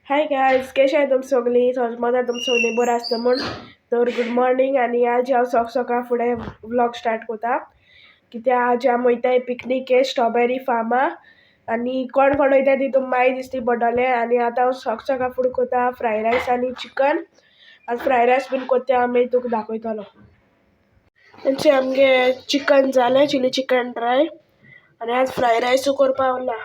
Hi guys, केशे आहाय तुम सोगलीं? सोजमोता तुम सोगलीं बोर आसतो म्हूण. तर गूड मॉर्निंग. आनी आज हांव सोक सोका फुडें व्लॉग स्टार्ट कोता, कित्या आज आमी वोयताय पिकनीके स्ट्रॉबेरी फार्मा. आनी कोण कोण वोयताय ती तुमकां मागीर दिसती पडटलें. आनी आतां हांव सोक सोका फुडें कोता फ्राय रायस आनी चिकन. आनी फ्राय रायस बीन कोत्ता हांव मागीर तुका दाखयतलो. तेंचे आमगे चिकन जालें, चिली चिकन ड्राय. आनी आज फ्राय रायसूय कोरपा उरला.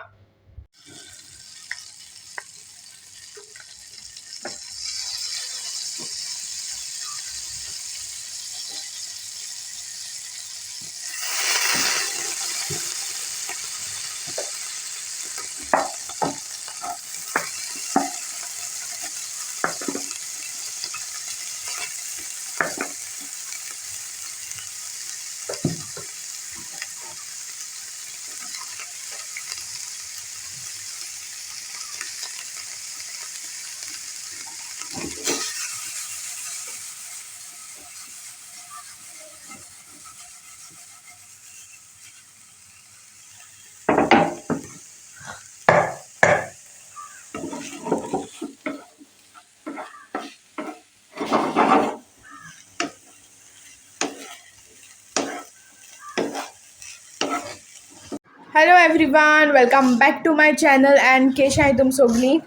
Hello everyone, welcome back to my channel and केश आहाय तुम सोगलीं.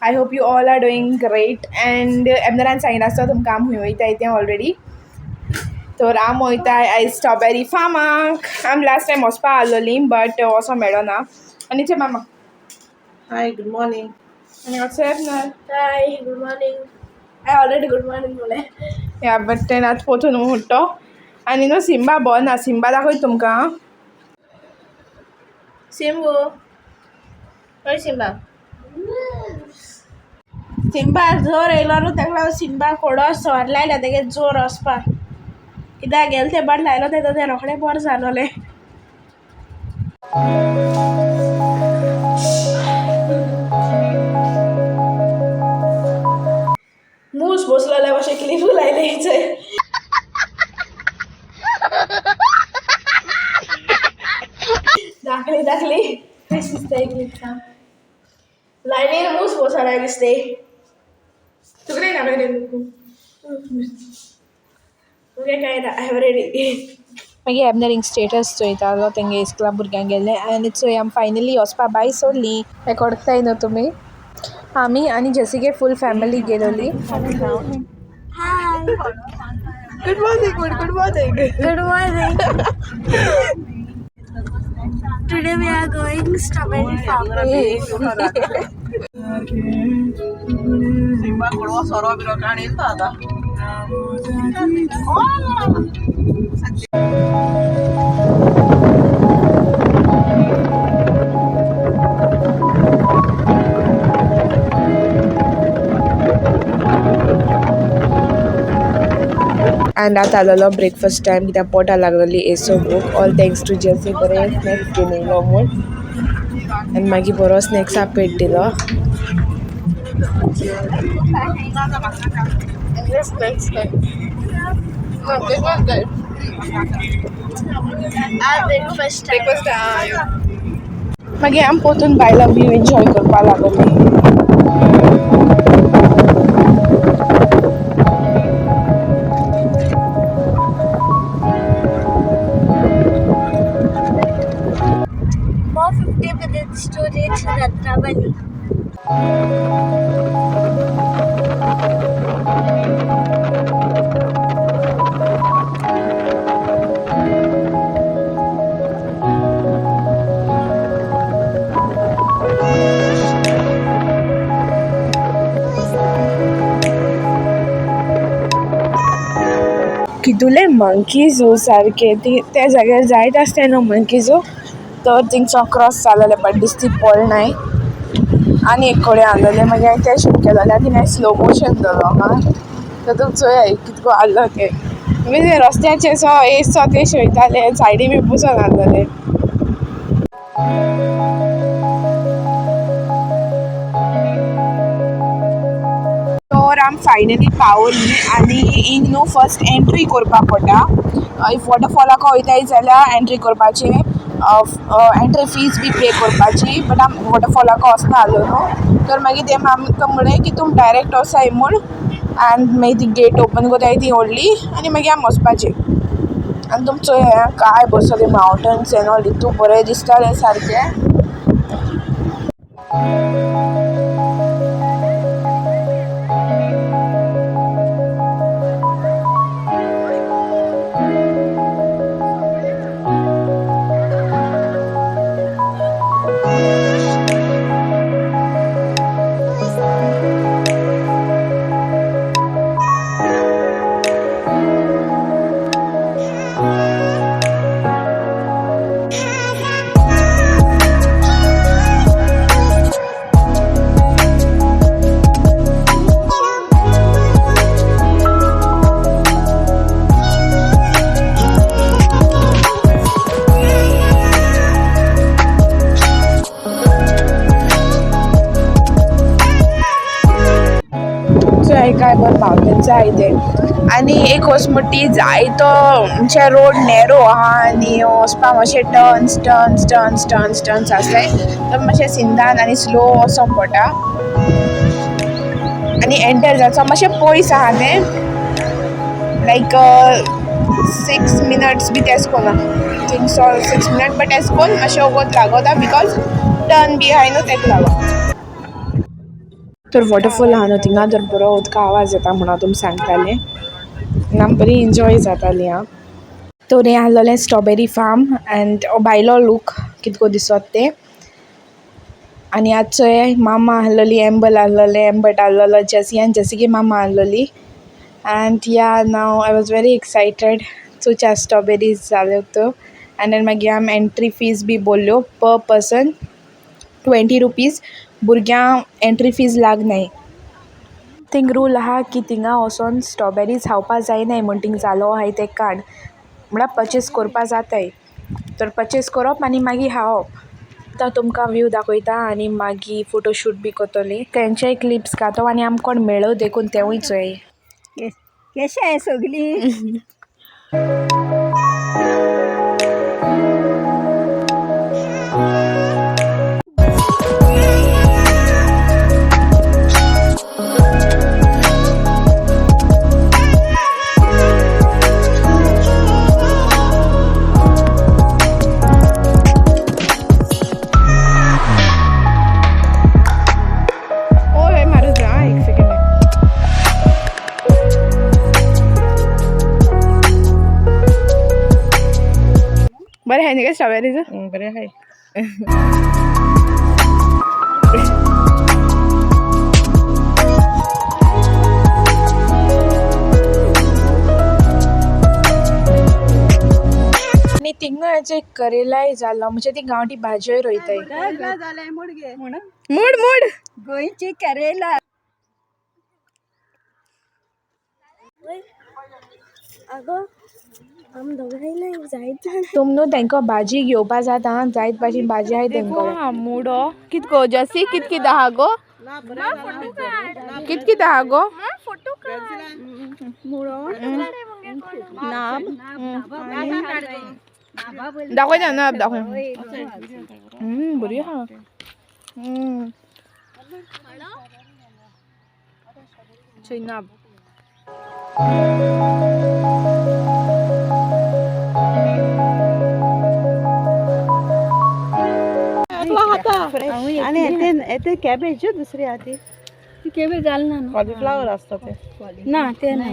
I hope you all are doing great and एबनरान सांगिना आसतो तुमकां आम हुंय वयताय तें ऑलरेडी. तर आम वयताय आयज स्ट्रॉबेरी फार्माक. आम लास्ट टायम वचपा आहलोलीं बट वचों मेळना. आनी चे मामा. Hi, good morning. आनी वचो Abner. Hi, good morning. I already good morning म्हणलें. या बट तें आतां पोतून उठ्ठो. आनी न्हू सिम्बा बरो ना, सिम्बा दाखयता तुमकां. सिम्बू, ओय सिम्बा. सिम्बा जोर येयलो न्हू, तेका लागून सिम्बा कोडो सोर लायला तेगे जोर वचपा. कित्याक गेले ते बाट लायलो तें तें रोखडें बरें जालोलें. मूस बसलोले मातशें क्लिपू लायले चोय. दाखली दाखली कशी दिसता क्लिप सांग. लायनीर मूस बसोला दिसते. तुका नाही दाखयलें. मुगे काय ना, I am ready. मागीर एबनर स्टेटस चोयतालो तेंगे इस्कुला भुरग्यांक गेल्लें. आनी चोय आमी फायनली वचपा भायर सोडली. हें कोडताय न्हू तुमी. आमी आनी जेसिगे फूल फॅमिली गेलोली. Good morning. Good morning. Good morning. Today we are going strawberry farm. Simba Kodava सोरो बिरो काढील तो आता. अँड आतां आलोलो ब्रेकफास्ट टायम, कित्याक पोटा लागलोली एसो भूक. ऑल thanks to Jessie, बरें स्नॅक्स घेवन येयलो म्हूण. आनी मागीर बरो स्नॅक्सा पेट दिलो. Breakfast time. मागीर आमी पोतून भायलो व्यू एन्जॉय करपा लागली. More 50 minutes to reach Ratnavali. कितुले monkey zoo सारके ती त्या जाग्यार जायत आसताय न्हू मंकी झू. तर थिंगसो क्रॉस जालोले बट दिसती पडनाय. आनी एक कडेन आहलोले, मागीर हांवें तें शूट केलोलें. आनी मागीर स्लो मोशन जालो आहा, तर तुका चोयाय कितको आहलो तें. म्हणजे रस्त्याचे सो येसो ते वयताले, सायडी बी बसोन आहलोले. तर आमी फायनली पावली आनी हिंग न्हू फर्स्ट एंट्री करपाक पडटा. If वॉटरफॉलाक वयताय जाल्यार एंट्री करपाचें. एंट्री फीज बी पे कोरपाची, बट आम वॉटरफॉलाको वोसना आहलो न्हू, तर मागीर तेम आमकां म्हळें की तुम डायरेक्ट वोसाय म्हूण. आनी मागीर ती गेट ओपन कोताय ती व्होडली आनी मागीर आम वोसपाचें. आनी तुम चोयाय आं काय बोर सोगळे मावंटन्स एन ऑल, इतू बोरें दिसतालें सारकें. चोय काय बरें मावंटन्स आहाय ते. आनी एक वोस म्हणटा ती जायतो म्हणजे रोड नॅरो आहा आनी वचपा मातशें turns turns turns turns turns आसताय, तर मातशें सिंदान आनी स्लो वोसोंक पोडटा. आनी एंटर जावचो मातशें पोयस आहा तें, लायक 6 मिनट्स बी तेश कोन थिंगसोन 6 मिनट, बट एश कोन मातशें वोगोत लागोता because turn बी आहाय न्हू तेक लागोन. तर वॉटरफॉल आहा न्हू थिंगा, तर बरो उदका आवाज येता म्हूण हांव तुमकां सांगतालें आनी आम बरी एन्जॉय जातालीं आं. तर हें आहलोलें स्ट्रॉबेरी फार्म एंड भायलो लूक कितको दिसोत तें. आनी आत चोयाय मामा आहलोली, एम्बल आहलोलें, एम्बट आहलोलो, जेसी आनी जेसीगे मामा आहलोली. And yeah, now I was very excited चोवच्या स्ट्रॉबेरीज जाल्यो त्यो. एंड then मागीर आम एंट्री फीज बी बोल्ल्यो, पर पर्सन 20 रुपीज, भुरग्यां एंट्री फीज लागनाय. थिंग रूल आहा की थिंगा वोसोन स्ट्रॉबेरीज खावपा जायनाय म्हूण, थिंग जालो आहाय तें काड म्हळ्यार पर्चेस कोरपा जाताय, तर पर्चेस कोरोप आनी मागीर खावप. आतां तुमकां व्यू दाखयता आनी मागीर फोटोशूट बी कोत्तोलीं, तेंचेय क्लिप्स घातो आनी आमकां कोण मेळो देखून तेवूय चोय. केशें आहाय सोगलीं? ओय मारू जा एक सेकंड. बरें आहाय न्ही गे स्ट्रॉबेरीज? बरें आहाय. आनी थिंगा हेजे करेलाय जालो, म्हणजे ती गांवठी भाजयोय रोयताय. जालें मुडगे म्हणून मूड मूड गोंयची करेला. तुम न्हू तेंको भाजी घेवपा जाता, जायत भाजी भाजी आहाय तेंको. मुडो कितको जसी, कित कित आहा गो, कित कित आहा गो? दाखयता ना, दाखय. बरी आहा. चोय ना. आनी ते कॅबेज दुसरी आहा ती. केबे जाल ना न्हू. कॉलीफ्लावर आसता ते. ना, ते ना,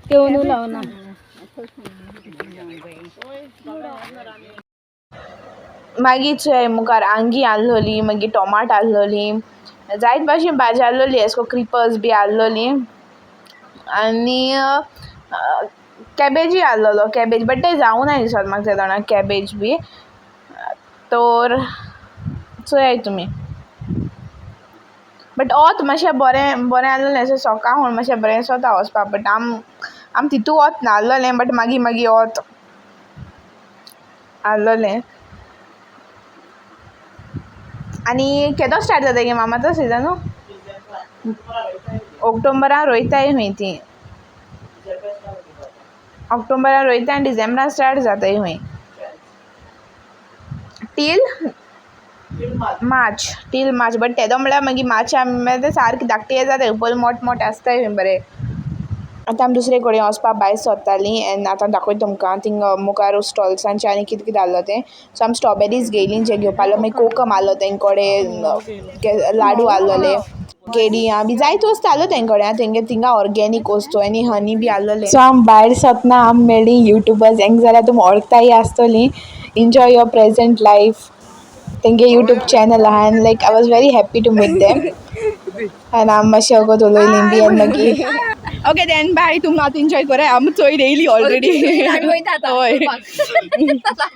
ते अंदू लावना. मागीर चोय मुखार आंगी आहलोली, मागीर टोमाट आहलोली, जायत भाशेन भाजी आहलोली, एशे कोन क्रिपर्स बी आहलोली आनी कॅबेजूय आहलोलो, कॅबेज बट ते जावुनाय दिसोता म्हाका तेदोना कॅबेज बी. तोर चोयाय तुमी, बट वोत मातशें बोरें बोरें आहलोलें, अशें सोकाळ हून मातशें बरें दिसोता वचपा, बट आम आम तितू वोत नाहलोलें, बट मागीर मागीर वोत आहलोलें. आनी केदो स्टार्ट जाता गे मामा तो सिजनू? ऑक्टोबरा रोयताय खूंय ती, ऑक्टोबरा रोयताय आनी डिसेंबरान स्टार्ट जाताय खूंय. Till March, till March. But तेदो म्हळ्यार मागीर मार्चा ते सारके धाकटे जाताय, पयलीं मोटे मोटे आसताय बरे. आतां आमी दुसरे कडेन वचपा भायर सोदतालीं एन्ड आतां दाखयता तुमकां थिंग मुखार स्टॉल्सांचेर आनी कितें कितें आहलो तें. सो आमी स्ट्रॉबेरीज घेयली जे घेवपा आहलो, मागीर कोकम आहलो तेंक कोडे, लाडू आहलोले, केळी बी जायत्यो वस्तू आहल्यो तेंक कडेन. तेंगे थिंगा ऑर्गेनीक वस्तू आनी हनी बी आहलोलें. सो आमी भायर सरतना आमी मेळ्ळी युट्यूबर्स, हेंक जाल्यार तुमी वळखताय आसतोली, एन्जॉय your present life तेंगे यूट्यूब चॅनल आहा. And like I was very happy to meet them and आमी मातशें वगत उलयलीं बी आनी मागीर ओके then बाय. तुमी आतां एन्जॉय कराय, आमी चोय येयली ऑलरेडी. हय,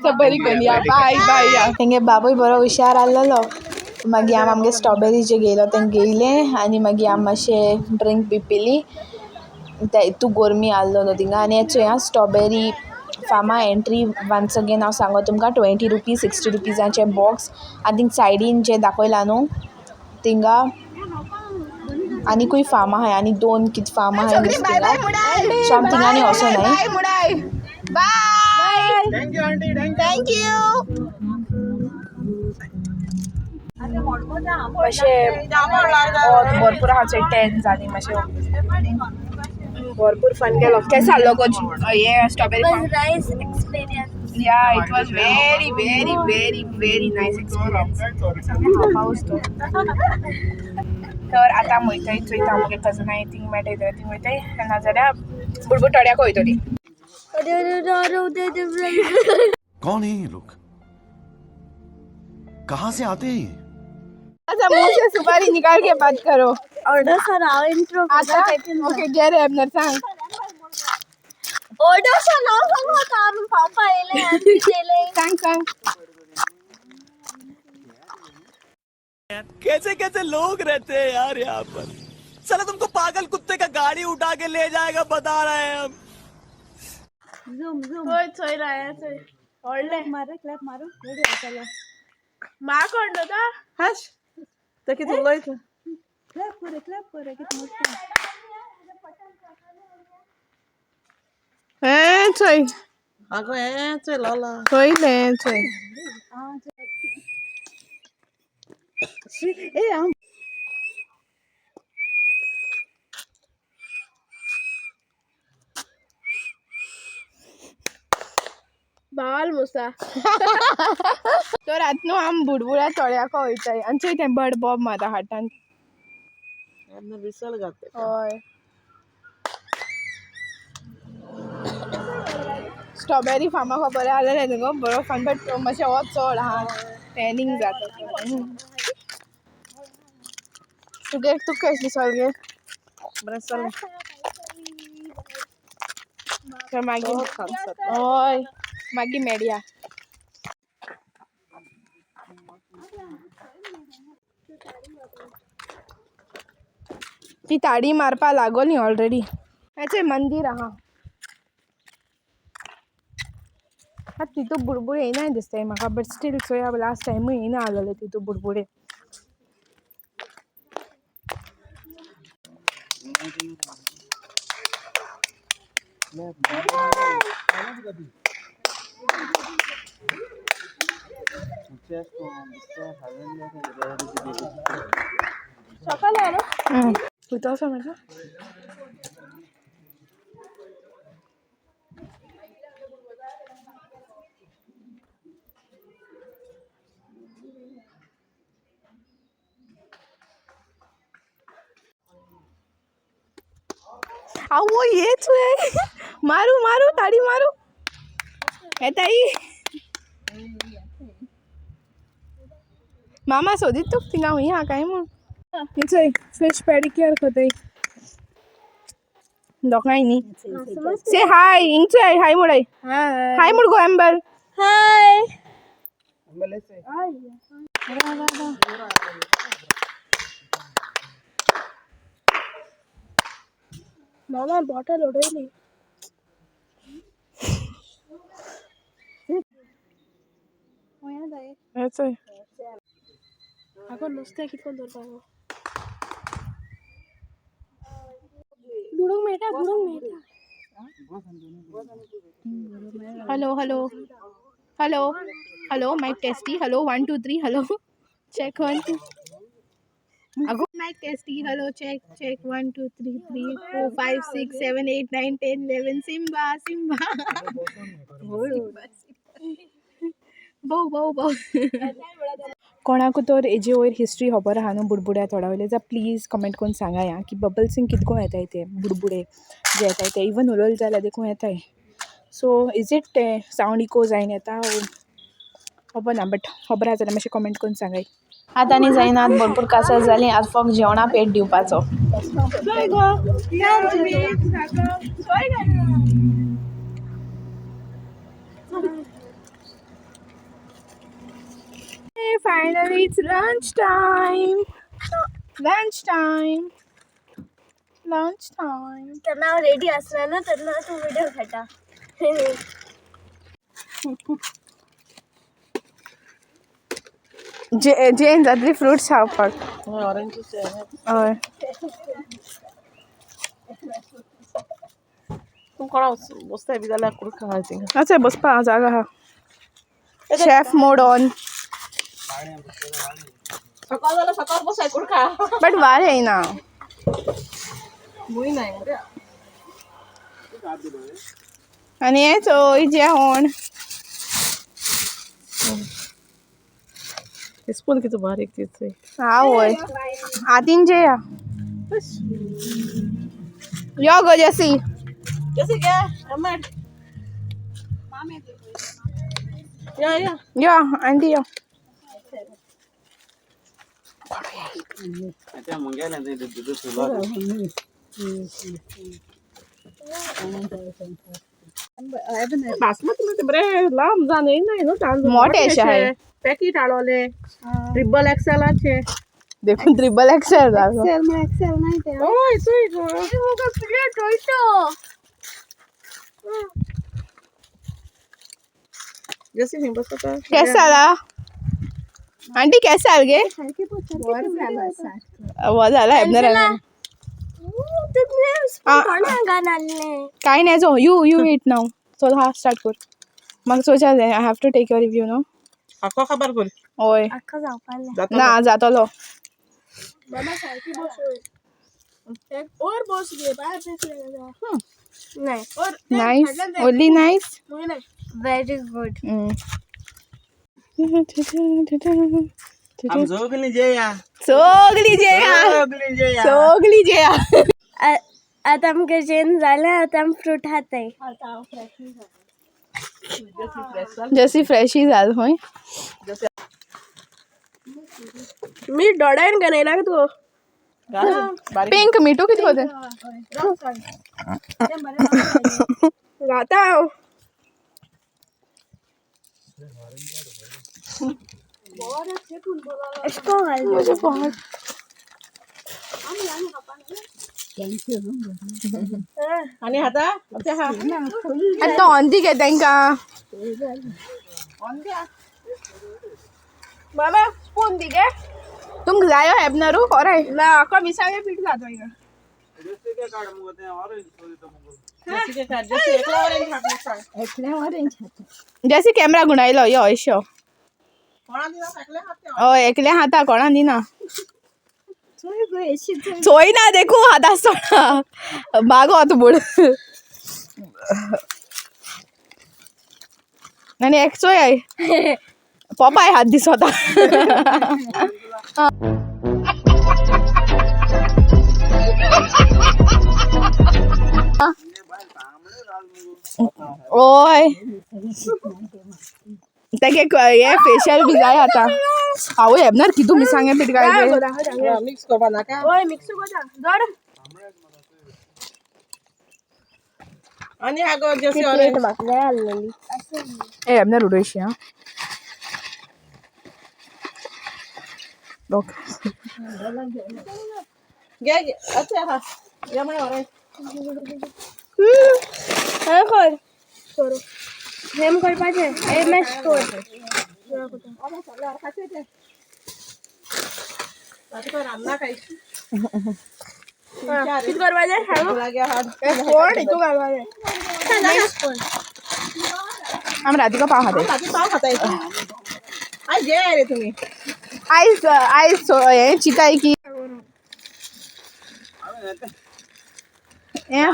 सो बरी करून या, बाय बाय या. तेंगे बाबूय बरो हुशार आहलोलो. मागीर आमी आमगे स्ट्रॉबेरी जे घेयलो तें घेयलें आनी मागीर आमी मातशें ड्रिंक बी पिली. ते इतू गोरमी आहलो न्हू थिंगा. आनी हें चोय आं, strawberry pharma entry once again हांव सांगो तुमकां, 20 रुपीज, 60 रुपीजाचें बॉक्स. आनी थिंग सायडीन जें दाखयलां न्हू, थिंगा आनिकूय फार्मां आहाय, आनी दोन कित फार्मां आहाय थिंगा. सो आमी थिंगा आनी वचोनाय. बाय, thank you. मातशें भरपूर आहा चोय, 10 जालीं. मातशें भरपूर फन केलो. केसो जालो गो हे strawberry farm? Nice experience. Yeah, it was very, very, very, very nice experience. पाऊस तो. तर आतां वयताय, चोयता आमगे कजनाय थिंग मेळटाय जाल्यार थिंग वयताय, नाजाल्यार बुडबुड तोड्याक वयतली. कौन है ये लोग? कहां से आते हैं ये? अच्छा, मुंह से सुपारी निकाल के बात करो. ऑर्डर सर हांव इंट्रो. आता ओके, घे रे एबनर, सांग. ऑर्डर सर नांव सांगू आतां आमी पावपा येयले आनी येयले. सांग सांग. कैसे कैसे लोग रहते हैं यार यहाँ पर! चलो, तुमको पागल कुत्ते का गाड़ी उठा के ले जाएगा, बता रहे हैं हम. Zoom zoom. चोय चोय राया चोय, व्हडलें. मारो, क्लॅप मारो, रेडी जातालो. म्हाका कोण न्हू. हाश, तर कितें उलयता? क्लॅप करे, क्लॅप करे, कितें मोठें. हें चोय. आगो, हें चोय लोला. चोयलें, चोय. ए हांव. बाल मुसा. तर आतां न्हू आमी बुडबुड्या तोड्याको वयताय आनी चोय तें बर्ड बॉब मारता हातान. विसल घातले. हय, स्ट्रॉबेरी फार्मा खबर आसलेलें न्हू गो, बरो फन, बट मातशें वत चड आहा, टॅनिंग जाता. तुगे तुका कशें दिसोल गे? बरें चल. तर मागीर, हय, मागीर मेळया. ती ताडी मारपा लागोली ऑलरेडी. हें मंदीर आहा. आतां तितू बुडबुडे येयनाय दिसताय म्हाका, बट स्टील चोया. लास्ट टायमूय येयना आसलोले तितू बुडबुडे. वयता आसा म्हाका. आवो, येच मारू मारू, ताडी मारू येताई. मामा सोदीत तुका थिंगा हुंय आहा काय म्हूण. ही चोय, फिश पेडिक्योर कोताय लोकांय न्ही. से हाय, हिंग चोय, हाय मुडाय, हाय मुड गो एम्बर. हाय. मामा बॉटल उडयली. हे चोय. आगो, नुस्तें कितें करून दवरपा गो? बुडूंक मेळटा, बुडूंक मेळटा. Hello hello. Hello hello mic testy hello 1 2 3 hello check 1 2 अगो mic testy hello check check 1 2 3 3 4 5 6 7 8 9 10 11 Simba Simba बहु बहु बहु. कोणाकू तर हेजे वयर हिस्ट्री खबर आहा न्हू बुडबुड्या थोडा वयले जाल्यार प्लीज कमेंट करून सांगा या की बबल्स कितको येताय ते बुडबुडे जे येताय ते इवन उलयले जाल्यार देखून येताय. सो is it ते सावंड इको जायन येता खबर ना, बट खबर आहा जाल्यार मातशें कमेंट करून सांगाय. आतां आनी जायना, भरपूर कासार जाली, आतां फक्त जेवणा पेट दिवपाचो. Finally, it's lunch time. Lunch time. Lunch time. तेन्ना हांव रेडी आसना न्हू तेन्ना तूं व्हिडियो काडटा. जे जेन जातली फ्रुट्स खावपाक. ऑरेंज. हय. तूं कोणा बसताय बी जाल्यार कुडका खाय थिंगा. अच्छा बसपा जागा आहा. Chef mode on. सकाळ जाल्यार सकाळ बसाय कुडका. बट वार येयना. मुय नाय मरे. आनी हें चोय जेवण. स्पून कितू बारीक ती चोय. आवय आतीन जेया यो गो जेसी. जसे घे अमर या या. यो आंटी यो. बासमती म्हणजे बरे लांब जाण येयना न्हू तांदूळ. मोठे अशे आहाय. पॅकेट हाडवले ट्रिपल एक्सेलाचे. देखून ट्रिपल एक्सेल जालो. एक्सेल नाही ते. हय चोय गो. जशी खंय बसता. केस जाला आंटी, केस जाल गे? वो जाला हेबनर. कोणें हांगा नासलें. काय नाही जो you you it नाव. चल हा स्टार्ट कर. म्हाका चोयचा जाय. I have to take your review न्हू. आखो खबर कर. हय. आख्खो जावपा. ना जातलो. और बस गे बाय. नाही. Nice only nice. Very good. सगळी जेया. सगळी जेया. सगळी जेया. सगळी जेया. आतां आमकां जेवन जालें, आतां आमी फ्रूट खाताय. जशी फ्रेशही जाल हय. मी डोड्यान गणयला तूं. पिंक मिठू कितें कोते? घाता हांव. अशें कोण घाल. आनी खाता ते हा. आतां तो ऑन दी घे तांकां. मामा स्पून दी गे. तुमकां जायो हेबनरू कोराय. ना आका मिसांगे पीठ जातो हिंगा. जशी एकला ऑरेंज हाडलो सांग. जशी कॅमेरा गुणायलो यो अशो. कोणा दिना एकले खाता. हय एकले खाता, कोणा दिना. चोय ना देखू हात आसतना बागो तूं बुड आनी एक चोय I Popeye हात दिसता. ओय तेगे हे फेशियल बी जाय आतां. आवय हेबनार कितू मिरसांगे पीठ घालचे. मिक्स करपा नाका. हय मिक्स कोता धर. आनी आगो जशी ऑरेंज. म्हाका जाय आसलेली. ए हेबनार उडयशी आं. ओके. घे घे अच्छा हा या माय ऑरेंज. हें कर हेम करपाचें हे मॅश कर. रान्ना खाय. कितें करपाचें हांव? लागें हात. कोण हितू घालपाचें. आमी रातीको पाव खाताय. राती पाव खाताय. आयज जे रे तुमी. आयज आयज हें चिंताय की हें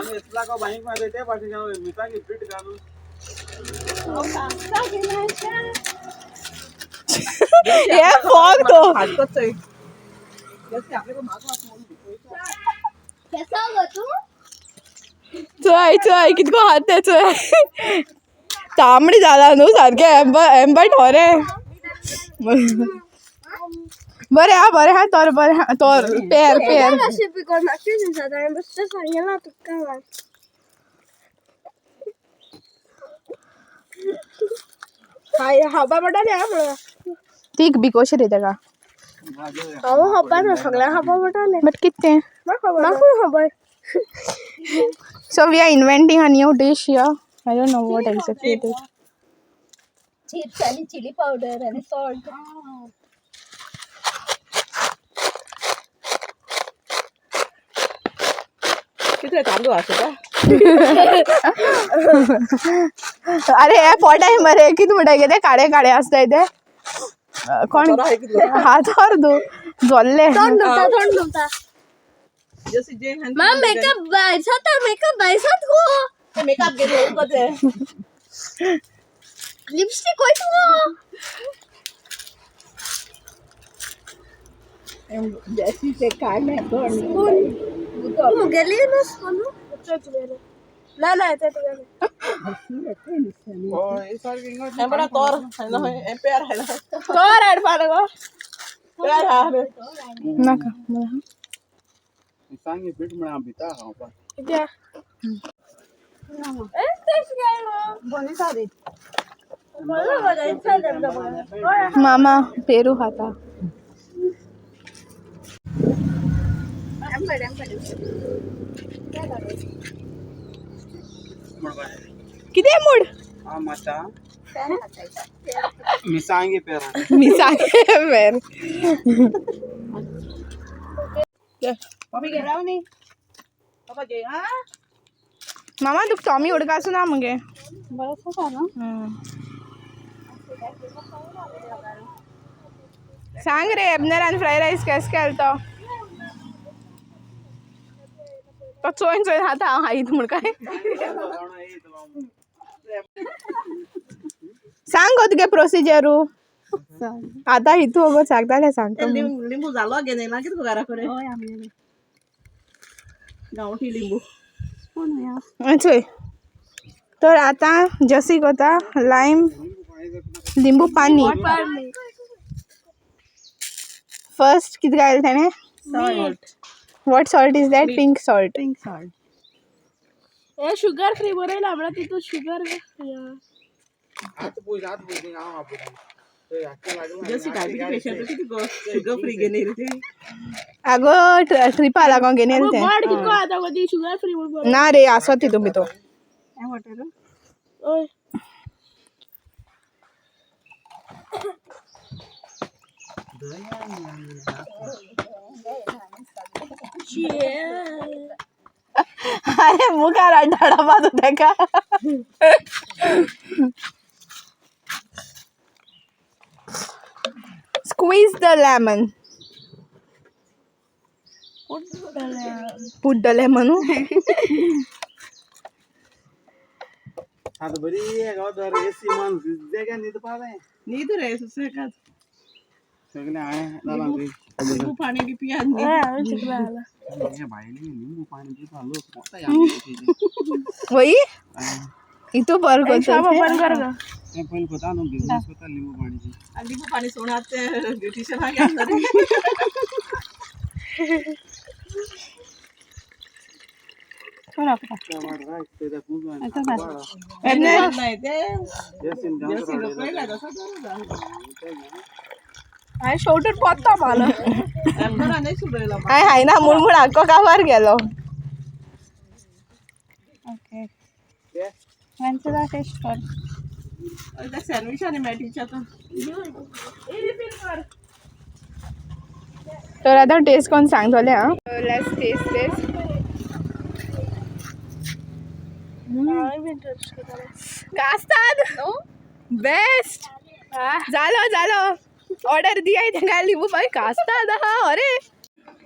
हें फोग तो. हातच चोय. केसो गो तूं? चोय चोय कितको हात ते चोय, तांबडी जाला न्हू सारकें. एम्बर एम्बर ठोरे बरें आहा, बरें आहा तोर, बरें आहा तोर, पेर पेर. अशें पिकोवन म्हाका दिसता, हांवें बेश्टें सांगलां तुका. हाय खावपा पडटा न्ही म्हणून. तीक बी कशी रे तेका? हांव खावपा ना, सगळ्यांक खावपा पडटलें. बट कितें तें? म्हाका खबर. So we are inventing a new dish here. I don't know what exactly it is. Chips आणि चिली पावडर आणि सॉल्ट. कितले तांदूळ आसा? अरे हे पोटाय मरे, कितें म्हणटा कितें काडे काडे आसताय ते कोण हातार तूं जोल्ले. तोंड धुता, तोंड धुता. जशी जे. मा मेकअप बायसात, मेकअप बायसात गो. मेकअप गेले कते. लिपस्टिक वयत गो. तूं मुगेली न्हू स्पून. ना ना, येता तुगेलें. एम्बरा तोर पेर हायला. तोर हाडपा गो. पेर हा. नाका. कित्या? मामा पेरू खाता. कितें मूड? मिसांगे पेरा. मिसांगे पेर. मम्मी गेला न्ही बाबा जे हा. मामा, तुका टॉमी उडका आसूं ना मगे. सांग रे, एबनरान फ्राय रायस केस केलो तो? तो चोयन चोयन खाता, हांव खायत म्हूण काय. सांग गो तुगे प्रोसिजरू आतां हितू गो सांगतालें, सांगता. लिंबू लिंबू जालो गे ना कितें घरा कडेन गांवठी लिंबू. चोय, तर आतां जसी कोता लायम लिंबू पाणी. फर्स्ट कितें घायलें तेणें? What salt is that? Pink salt. Pink salt. हे शुगर फ्री बरयलां म्हळ्यार तितून शुगर. जशी डायबिटीज पेशंट कितें गो शुगर फ्री घेने रे ते. आगो, ट्रिपा लागोन घेन येयलें तें. गोड कितको आता गो ती शुगर फ्री म्हणून बरयलां. ना रे, आसत तितून भितर. हय. अरे, मुखार हाडपा तूं तेका. Squeeze the lemon. Put the lemon. आता बरी गांव एसी माणूस जाग्यार न्हिद पावलें. न्हीद रे सुसेगाद. सगळें हांवें लिंबू पाणी बी पियात न्ही. हांवें शिकलां जाल्यार. भायले लिंबू पाणी पिता लोक कोता. वही इतू बरो करता. ओपन कर गो. ते पयलीं कोता न्हू बिजनेस कोता लिंबू पाणीची. आनी लिंबू पाणी सोडात ते ब्युटिशियन गेला रे. नाही ते जशी लोक तसं बरं. हांवें शेवटून पोत्तो मालो. एम्बरा नाही सुडयला. हांवें हायना म्हूण म्हूण आख्खो काबार गेलो. ओके, वेंचुरा टेस्ट कर. सँडविच आनी मॅटीच्या आतां. तर आतां टेस्ट कोण सांगतलें. आं, let's taste taste. हांवें बीन टेस्ट करतलें. कास्ताद. बेस्ट. जालो जालो, ऑर्डर दियाय तांकां. लिंबू पाणी कास्ता आतां. हा, अरे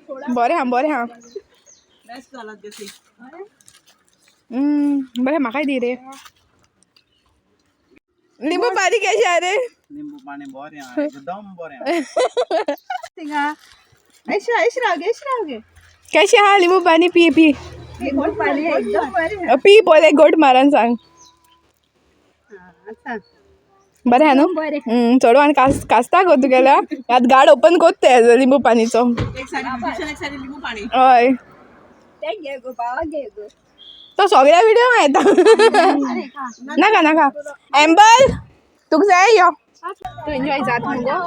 बरें हा, बरें हा. बरें, म्हाकाय दी रे लिंबू पाणी. कशें आहा रे? लिंबू पाणी बरें आहा, एकदम बरें आहा. कशें आहा लिंबू पाणी? पी पी पी, पळय गोट मारान सांग. बरें आहा न्हू? चोडवान कास्ता गो तुगेल्या आतां गाड ओपन कोत्ता तेजो लिंबू पाणीचो. हय. ते घे गो बाबा, घे गो. तो सगळ्या व्हिडिओ येता. नाका नाका. एम्बल, तुका जाय? यो, तूं एन्जॉय जात मुगो.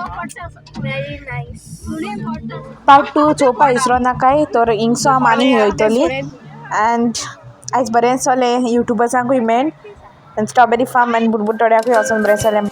Very nice. Part two चोवपा विसरो नाकाय. तर हिंगसो आम आनी वयतली. अँड आयज बरें चलें, युट्युबर्सांकूय मेळ आनी स्ट्रॉबेरी फार्म आनी बुडबुडतोड्याकूय वचोन बरें जालें.